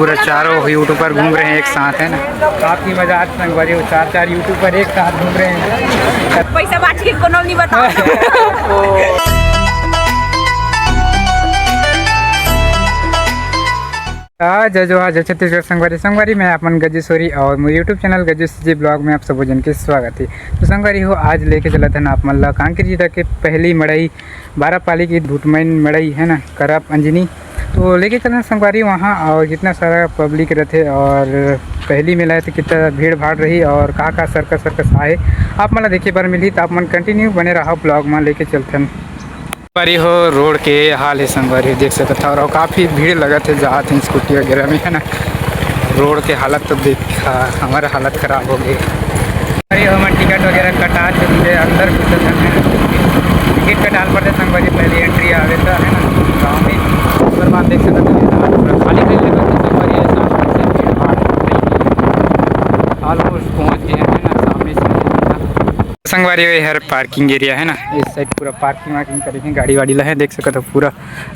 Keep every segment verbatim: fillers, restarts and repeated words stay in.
पूरा चारों यूट्यूबर घूम रहे हैं एक साथ, है ना? काफी मजा आता है संगवारी, वो चार चार यूट्यूबर एक साथ घूम रहे हैं। पैसा बांट के कोनो नहीं बताओ। आ, जय जोहार, जय छत्तीसगढ़ संगवारी। संगवारी, मैं अपन गज्जू सोरी और मोर YouTube channel Gajju CG blog में आप सबो जन के स्वागत है। तो संगवारी हो, आज लेके चलत हन आप मन ला कांकेर जिला के पहली मड़ई, बारह पाली की भूतमैन मड़ई है ना, करप अंजनी। तो लेके चलत हन संगवारी वहाँ, और जितना सारा पब्लिक रहते और पहली मेला है तो कितना भीड़ भाड़ रही और का का सर्कस सर्कस आए आप मन ला देखे बर मिलही। तो आप मन कंटिन्यू बने रहा ब्लॉग में, लेके चलथन। संगवारी हो, रोड के हाल है संगवारी, देख सकत हव, और काफी भीड़ लगत है, जात है स्कूटी वगैरह में, है ना। रोड के हालत तो देख, हमारा हालत खराब हो गई। अरे, हमर टिकट वगैरह कटा चुके हैं, अंदर घुसत हन, है ना। टिकट कटाल पड़ते संगवारी, पहले एंट्री आवे तो, है ना, गाँव में। उसके बाद देख सकते हैं, पूरा खाली ट्रेन लेकर के संगवारी है, सामने से भीड़ भाड़ है, ऑलमोस्ट पहुँच गए हैं, है ना, सामने से। संगवारी, ये हर पार्किंग एरिया है ना, इस साइड पूरा पार्किंग वार्किंग करे हैं, गाड़ी वाड़ी ला है, देख सकत हो पूरा।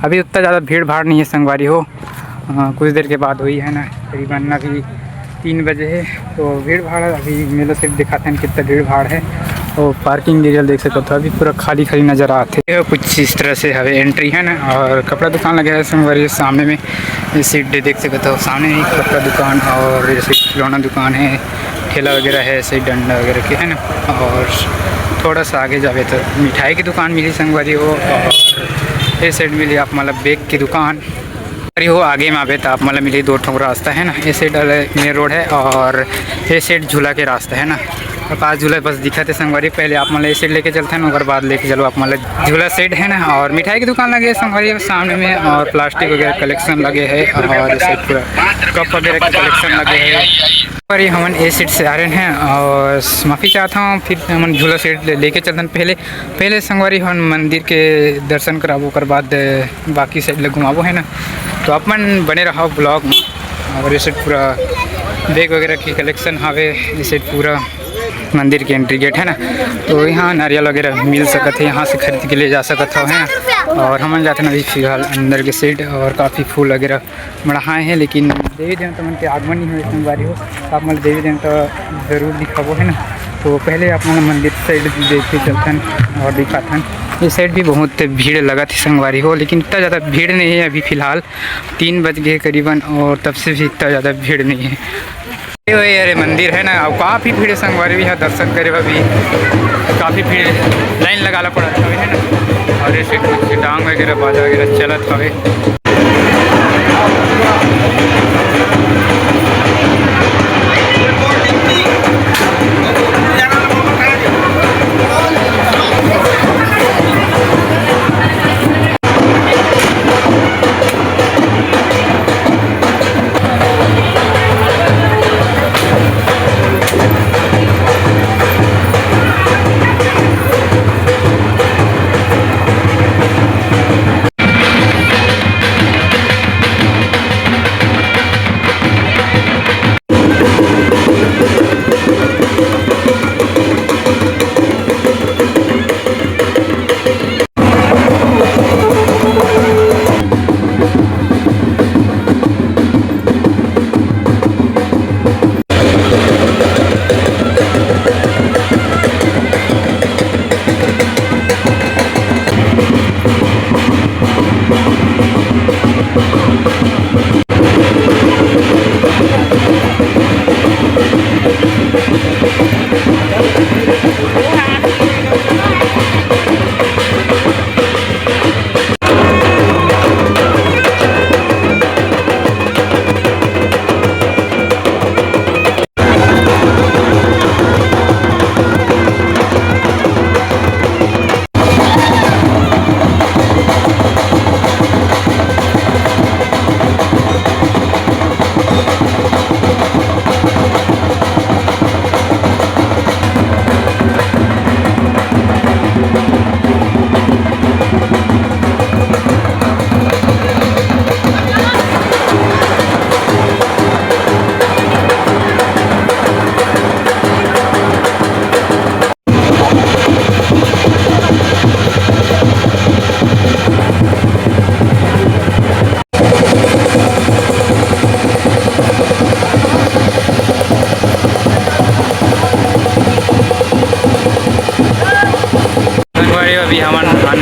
अभी उतना ज़्यादा भीड़ भाड़ नहीं है संगवारी हो, अ, कुछ देर के बाद हुई है ना, करीबन अभी तीन बजे है, तो भीड़ भाड़ अभी मेला सिर्फ दिखाते हैं कितना भीड़ भाड़ है। और पार्किंग एरिया देख सकत हो, अभी पूरा खाली खाली नजर आते हैं। कुछ इस तरह से हवे एंट्री है ना, और कपड़ा दुकान लगे है संगवारी सामने में, ये सीट दे देख सकत हो, सामने ही कपड़ा दुकान और जैसे खिलौना दुकान है, ठेला वगैरह है, ऐसे डंडा वगैरह के, है ना। और थोड़ा सा आगे जावे तो मिठाई की दुकान मिली संगवारी हो, और ये साइड मिली आप मतलब बैग की दुकान। अरे हो, आगे में आवे तो आप मतलब मिली दो ठो रास्ता है ना, ये साइड मेन रोड है और ये साइड झूला के रास्ता है ना। और पास झूला बस दिखत है संगवारी, पहले आप मतलब ये साइड लेके चलते हैं, ओकर बाद लेके चलो आप मतलब झूला साइड है ना। और मिठाई की दुकान लगे है संगवारी सामने में, और प्लास्टिक वगैरह कलेक्शन लगे है, और ये साइड पूरा कप वगैरह के कलेक्शन लगे है। पर ये हमन ए सीट से आ रहे हैं और माफ़ी चाहता हूँ, फिर हमन झूला सीट ले, लेके चलथन। पहले पहले संगवारी हमन मंदिर के दर्शन कराबो, ओकर बाद बाकी साइड ले घुमाबो, है ना। तो अपन बने रहो ब्लॉग में। और ये साइड पूरा बैग वगैरह की कलेक्शन हावे, ये साइड पूरा मंदिर के एंट्री गेट है ना। तो यहाँ नारियल वगैरह मिल सकत है, यहाँ से खरीद के ले जा सकत हो, है ना। और हमन जाते हैं अभी फिलहाल अंदर के साइड, और काफ़ी फूल वगैरह मढ़ाए हैं, लेकिन देवी देवता मन के आगमन नहीं हुए संगवारी हो, तो आप मन देवी देवता जरूर दिखाबो, है ना। तो पहले आप मन मंदिर साइड देख के चलथन और दिखाथन। इस साइड भी बहुत भीड़ लगत है संगवारी हो, लेकिन इतना ज़्यादा भीड़ नहीं है अभी फिलहाल। तीन बज गए करीबन, और तब से भी इतना ज़्यादा भीड़ नहीं है। ये वही, अरे, मंदिर है ना, अब काफ़ी भीड़ है संगवारी, यहाँ दर्शन करे बर भी काफ़ी भीड़, लाइन लगाला पड़त हवे, है ना। और ऐसे कुछ डांग वगैरह, बाजा वगैरह चलत हवे।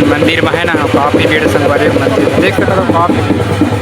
मंदिर में है ना, काफी भीड़ है संगवारी हो, मंदिर देख सकते हो, काफी भीड़।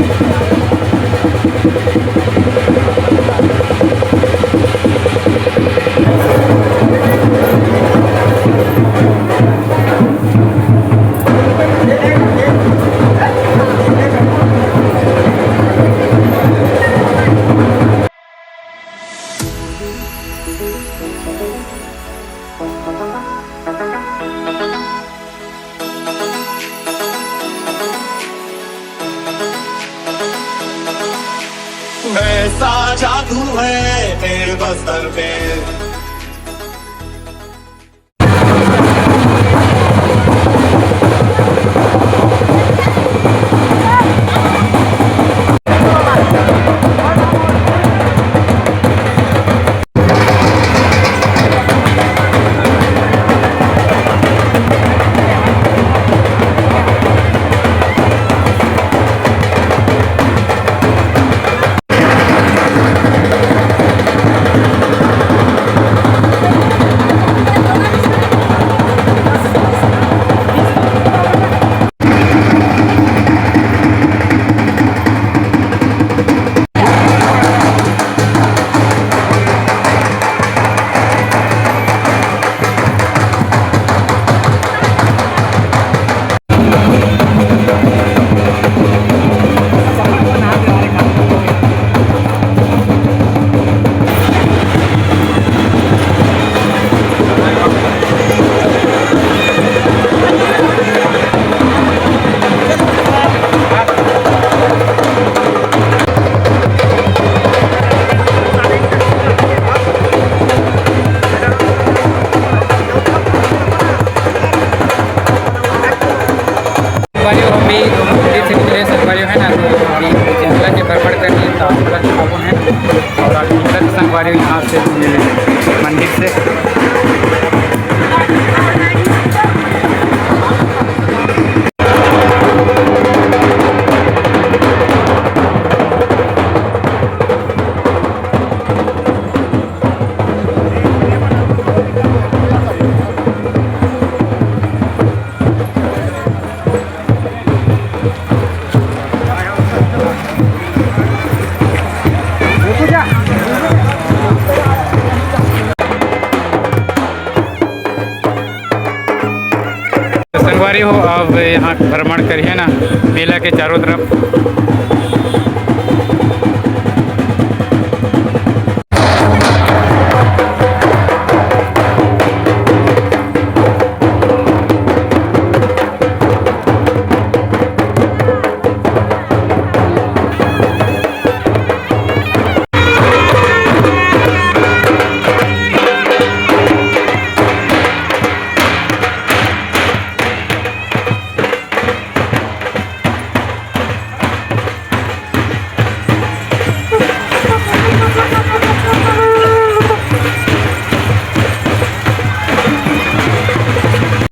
ऐसा जादू है तेरे बस्तर पे। संगवारी हो, अभी मंदिर से निकले संगवारी हो, है ना, तो अभी जंगल के भ्रमण करने तो आप लोग आबो हैं। और अभी निकलत संगवारी हो यहाँ से मंदिर से। तो संगवारी हो, अब यहाँ भ्रमण करिए ना मेला के चारों तरफ।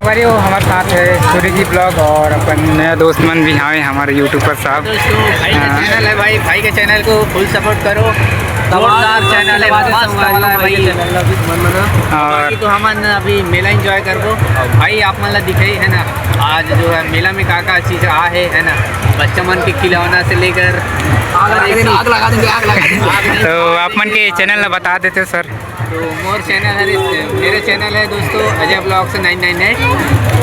संगवारी हो, हमारे साथ है सूरी जी ब्लॉग और अपन नया दोस्त मन भी हवे हमारे यूट्यूबर साहब। दोस्तों, भाई का हाँ। चैनल है भाई, भाई के चैनल को फुल सपोर्ट करो। जोरदार चैनल है, मस्त वाला है भाई। और बाकी तो हमन अभी मेला एंजॉय करबो। और भाई आप मन ला दिखाई है ना, आज जो है मेला में का का चीज आ है, है ना, बच्चा मन के खिलौना से लेकर आग लगा देंगे, आग लगा देंगे, आग लगा देंगे। तो आप मन के चैनल ला बता देते सर। तो मोर चैनल है, मेरे चैनल है दोस्तों, Ajay blogs nine nine eight.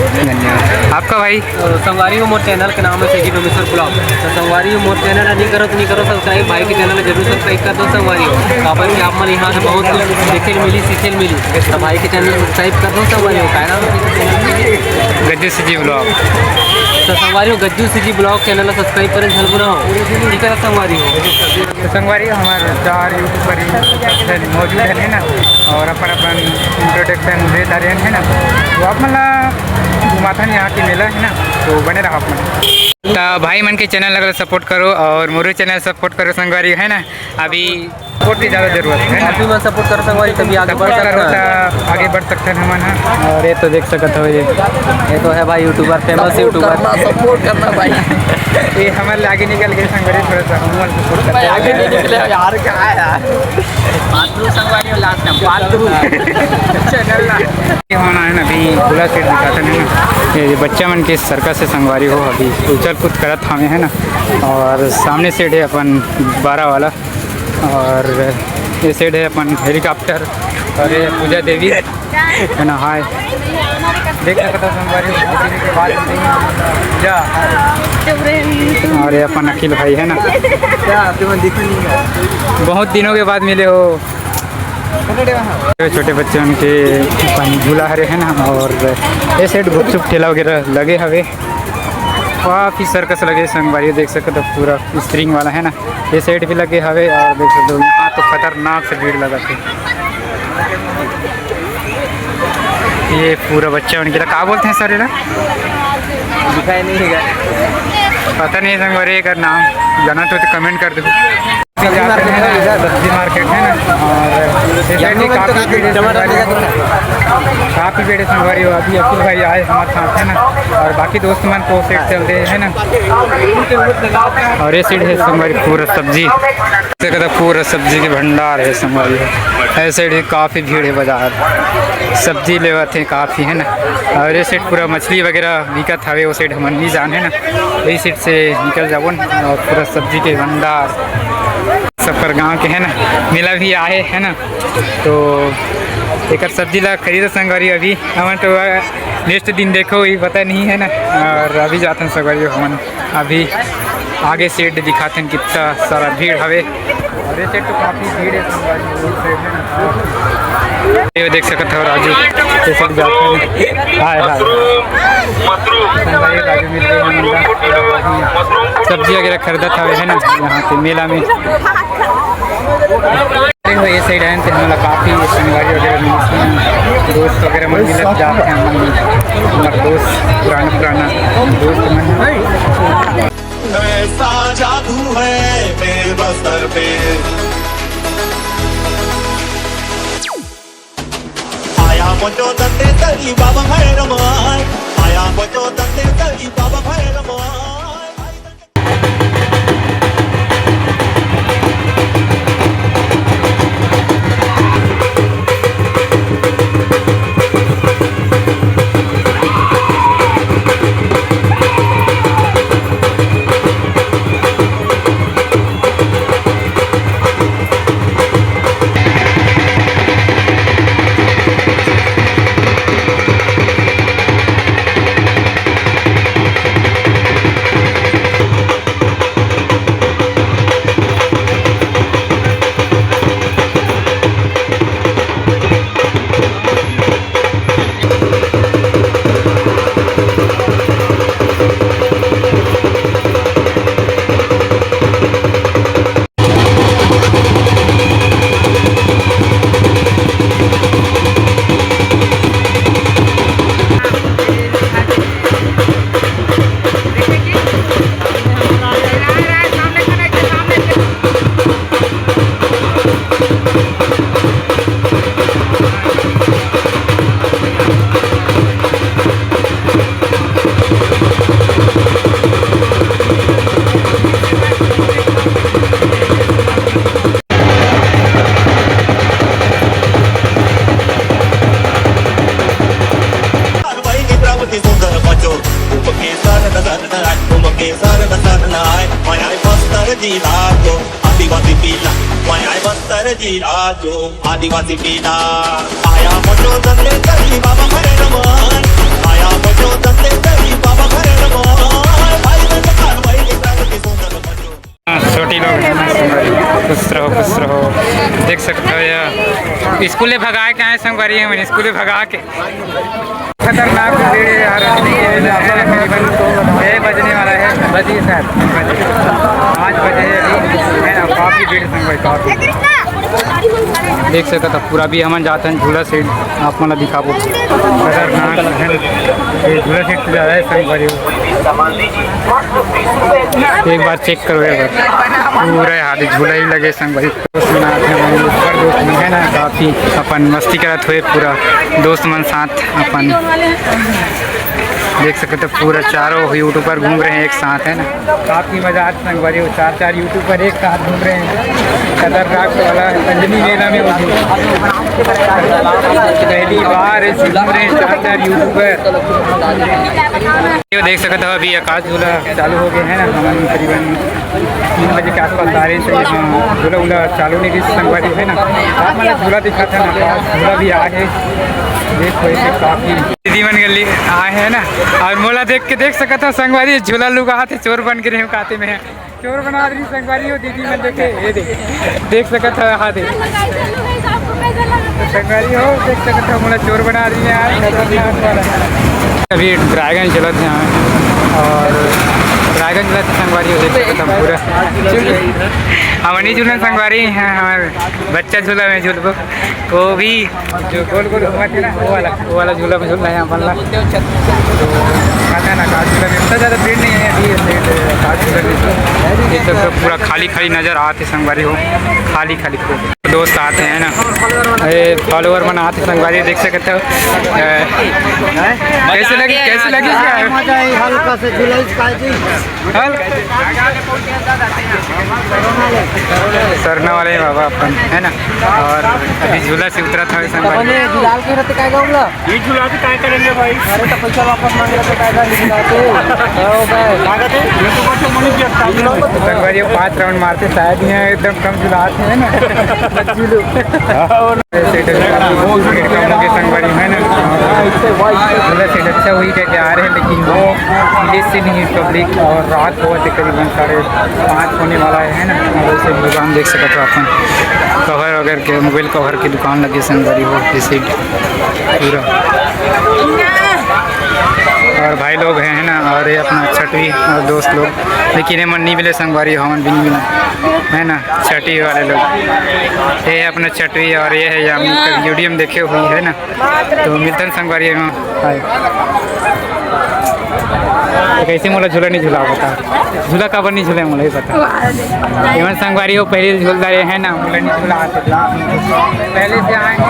धन्यवाद। आपका भाई? तो संगवारी हो, मोर चैनल के नाम है सीजी डोमेश्वर ब्लॉग। तो संगवारी हो, मोर चैनल नहीं करो तो नहीं करो सब्सक्राइब, भाई के चैनल जरूर सब्सक्राइब कर दो संगवारी हो। काबर कि आप मन यहाँ से बहुत कुछ देखे ल मिली, सीखे ल मिली। तो भाई के चैनल सब्सक्राइब कर दो संगवारी हो। का नाम है? Gajju CG blog. तो संगवारी हो, Gajju CG blog channel subscribe करें झल भुलाओ। ठीक है संगवारी हो। तो संगवारी हो, हमारे चार यूट्यूबर ही सब झन मौजूद है ना, और अपन अपन इंट्रोडक्शन दे रहे हैं ना। तो आप मन ला घुमाथन यहाँ के मेला है ना, तो बने रहो आप मन। तो भाई मन के चैनल अगर सपोर्ट करो और मोरो चैनल सपोर्ट करो संगवारी, है ना। अभी सपोर्ट की ज़्यादा जरूरत है ना। आप भी मन सपोर्ट करो संगवारी, तभी आगे बढ़ सपोर्ट करो सकते हैं। तो आगे बढ़ सकते हैं हमन, हाँ। और ये तो देख सकते हो, ये ये तो है भाई यूट्यूबर, फेमस यूट्यूबर। सपोर्ट करना भाई। ये हमारे आगे निकल गए संगवारी, थोड़ा सा हम मन सपोर्ट करते भाई, हैं। आगे नहीं निकले यार, क्या है यार। पातरू संगवारी हो, last time पातरू। चैनल ला। ये होना है ना, अभी झूला सेट दिखाते हैं ना। ये बच्चा मन के सर्कस से संगवारी हो, अभी उछल कूद करत हवे है ना। और सामने सेट है अपन गुब्बारा वाला, और ये सेट है अपन हेलीकॉप्टर, और ये पूजा देवी है ना। हाय, देख सकते हो संगवारी हो, कितने दिन के बाद मिले हैं। पूजा। और ये अपन अखिल भाई है ना। क्या आप लोग दिख नहीं है? बहुत दिनों के बाद मिले हो। छोटे बच्चे मन के अपन झूला हरे है ना, और ये सेट गुपचुप ठेला वगैरह लगे हवे। काफी सर्कस लगे संगवारी, देख सकते हो पूरा स्प्रिंग वाला है ना, ये सेट भी लगे हवे। और देख सकते हो यहाँ तो खतरनाक से भीड़ लगा थे। ये पूरा बच्चा मन के ला का बोलते हैं सर, एला? दिखाई नहीं है। पता नहीं संगवारी, अगर नाम जाना तो, तो कमेंट कर दो। सब्जी मार्केट है ना, सब्जी मार्केट है ना, और ये साइड भी काफी भीड़ है संगवारी, काफी भीड़ है संगवारी। अभी अखिल भाई आए हमारे साथ है ना, और बाकी दोस्त मन को सेट चल रहे हैं ना। और ये साइड है संगवारी पूरा सब्जी, देखो तो पूरा सब्जी के भंडार है संगवारी। ऐसे साइड भी काफी भीड़ है बाजार, सब्जी लेवत है काफी है ना। और ये साइड पूरा मछली वगैरह बिकत हवे, वो साइड हमन नहीं जान है ना, वही साइड से निकल जाबो न। और पूरा सब्जी के भंडार सब कर गांव के है ना, मेला भी आहे है ना, तो एकर सब्जी ला खरीदो संगवारी। अभी हमन तो नेक्स्ट दिन देखो, ये पता नहीं है ना। और अभी जाथन संगवारी हमन, अभी आगे सेट दिखाथन कितना सारा भीड़ हवे। और ये सेट तो काफी भीड़ है संगवारी, ये देख सकत हो राजू, ये सब जाते हैं। हाय हाय। संगवारी राजू मिल गए हैं। सब्जी वगैरह खरीदत हवे है ना यहाँ पे मेला में। देखो ये साइड है तो हमला काफी संगवारी वगैरह मिलते हैं, दोस्त वगैरह मन मिलत जाते हैं, हमर दोस्त पुराना पुराना दोस्त मन। ऐसा जादू है मेरे बस्तर पे। आया बचो दंडे तरी बाबा भैरव माय। आया बचो दंडे तरी बाबा भैरव माय। आदिवासी पीला, वाया बस्तर जिला जो आदिवासी पीला। आया बचो दंडे तरी बाबा भैरव माय। आया बचो दंडे तरी बाबा भैरव माय। भाई बंद कर भाई की प्राण की सुंदर बचो। हाँ, छोटी लोग हैं ना, संगवारी। खुश रहो, खुश रहो। देख सकते हो यार, स्कूले भगा के आए संगवारी, हमन स्कूले भगा के। खतरनाक भीड़ है यार, अभी ये जो है तकरीबन छः बजने वाला है। बजिए सर, पाँच बजे है अभी, है ना, काफ़ी भीड़ संगवारी, काफ़ी। देख सकत हो पूरा भी हमन जात हन झूला सेट, आप मन ला दिखाबो। खतरनाक है ना, ये झूला सेट तो ज़्यादा है संगवारी। एक बार चेक करो, एक बार पूरा यहाँ पे झूला ही लगे संगवारी। दोस्त मन आत हे, हमन ऊपर दोस्त मन है ना, काफी अपन मस्ती करत हुए पूरा दोस्त मन साथ अपन। देख सकत हो, पूरा चारों YouTuber घूम रहे हैं एक साथ, है ना। काफी मजा आता है संगवारी, वो चार चार YouTuber एक साथ घूम रहे हैं। खतरनाक वाला संजनी मेला में वो पहली बार ऐसे घूम रहे हैं चार चार YouTuber। ये देख सकत हो, अभी आकाश झूला चालू हो गए हैं ना, हमन करीबन तीन बजे के आसपास आ रहे थे। हाँ, झूला उला चालू नहीं रही संगवारी, है ना। आप मतलब झूला दिखा था ना, आकाश झूला भी आ है। देखो, ऐसे काफी दीदी मन गली आए हैं ना, और मोला देख के देख सकत हो संगवारी, झूला लुगा हाथ चोर बन के रहे काते में। चोर बना रही संगवारी हो दीदी मन, देखे, ये देख, देख सकत हो, हाँ देख। संगवारी हो, देख सकत हो, मोला चोर बना रही है यार, खतरनाक वाला। अभी ड्रैगन चलत है यहाँ, और ड्रैगन चलत है संगवारी हो, देख सकत हो पूरा। हम नहीं झूलन संगवारी हैं, हमारे बच्चा झूला में झूलबो, वो भी जो गोल गोल घूमत है ना, वो वाला, वो वाला झूला में झूलना है अपन ला। तो पता ना, काज झूला में इतना ज़्यादा भीड़ नहीं है अभी, इस साइड काज झूला में। ये सब तो पूरा खाली खाली नज़र आते संगवारी हो, खाली खाली पूरा। दोस्त आते हैं ना, ये follower मन आते संगवारी, देख सकते हो। अ, कैसे लगी, कैसे लगी क्या है? मजा आई, हल्का से झूला इसका जी। हल-, सरना वाले बाबा अपन, है ना? और अभी झूला से उतरा था संगवारी। ये झूला भी काय करेंगे भाई? अरे तो पैसा वापस मांग रहे तो पैसा नहीं दिलाते। ओ भाई। संगवारी, पाँच round मारते शायद, यहाँ एकदम कम झूला आते हैं ना। सेट कम हो गए संगवारी, है ना? मतलब सेट अच्छा हुई क्या क्या आ रहे हैं, लेकिन वो विलेज से नहीं, पब्लिक, और रात बहुत है, करीबन साढ़े पाँच होने वाला है, है ना? और उसे दुकान देख सकते हो अपन, कवर वगैरह के, मोबाइल कवर की दुकान लगी संगवारी हो, ये सेट पूरा। और भाई लोग हैं, है ना, और ये अपना छठवी और दोस्त लोग, लेकिन ये मन नहीं मिले संगवारी, हमन भी नहीं मिले, है ना, छठवी वाले लोग। ये है अपना छठवी और ये है यामी, कभी वीडियो में देखे हुई है ना, तो मिलते हैं संगवारी में। हाय। तो कैसे मोला झूला नहीं झूला बता, झूला काबर नहीं झूले मोला ये बता। एमन संगवारी हो पहले झूलता रहे है ना, मोला नहीं झूला आते। पहले से आए हैं।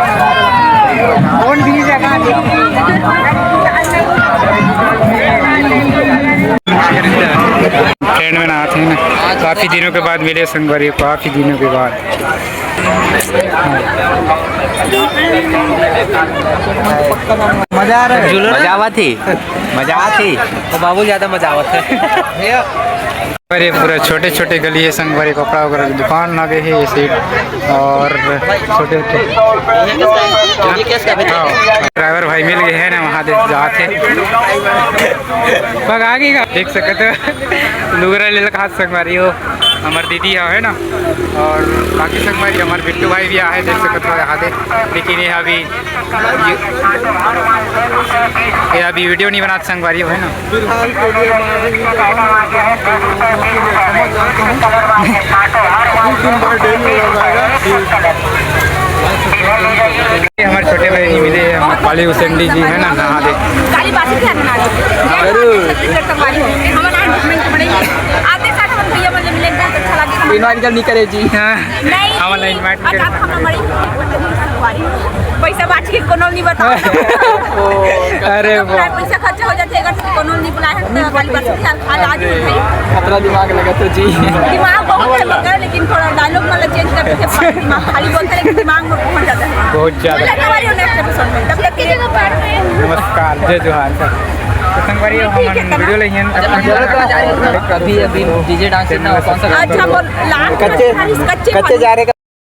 कौन भी जगह ट्रेंड में ना आते हैं ना, काफी दिनों के बाद मिले संगवारी, काफी दिनों के बाद। मजा आ रहा है। मजा आवा थी, मजा आवा थी। तो बाबू ज्यादा मजा आवा था। अरे पूरा छोटे छोटे गली है संगवारी, कपड़ा वगैरह की दुकान लगे है ये सेट और छोटे छोटे। हाँ, ड्राइवर भाई मिल गए हैं ना, वहाँ दे जाते। पग आगे का देख सकते हो, लुगरा ले लगा हाथ संगवारी हो। हमार दीदी ह, है ना, और बाकी संगवारी हमार बिट्टू भाई भी आहे, देख सकत हो यहाँ दे। लेकिन ये अभी, ये अभी वीडियो नहीं बनात संगवारी हो, है ना। फिलहाल के लिए हमारे लिए कुछ दिन बाद डेली हो जाएगा। ये हमारे छोटे भाई नहीं मिले, हमारे पाली हुसैन जी है ना, नहा दे। काली बासी ध्यान में आ जाओ। जरूर। छत्तीसगढ़ संगवारी हो। हम ना डॉक्यूमेंट बड़े आते साथ हम भैया मन ले मिले, बहुत अच्छा लगे। इनवाइट कर नहीं करे जी। हाँ। नहीं। हम वाला इनवाइट नहीं अच्छा, करे। हम हमारी संगवारी हो। पैसा बांट के कोनो नहीं बताओ। अरे वाह। पैसा खर्चा हो जाते अगर कोनो नहीं बुलाए हैं तो काली बासी ध्यान आ आज भी भाई। खतरा दिमाग लगा तो जी। दिमाग बहुत है मगर, लेकिन थोड़ा डायलॉग मतलब चेंज करके दिमाग खाली बोलते हैं, लेकिन दिमाग में पहुंच जाता है। बहुत ज्यादा। चलो, हमारी नेक्स्ट एपिसोड में। तब तक के लिए नमस्कार, जय जोहार। तो संगवारी, हम वीडियो ले हैं। अभी, अभी डीजे डांस इतना कौन सा अच्छा, बोल, लास्ट कच्चे, कच्चे जा रहे।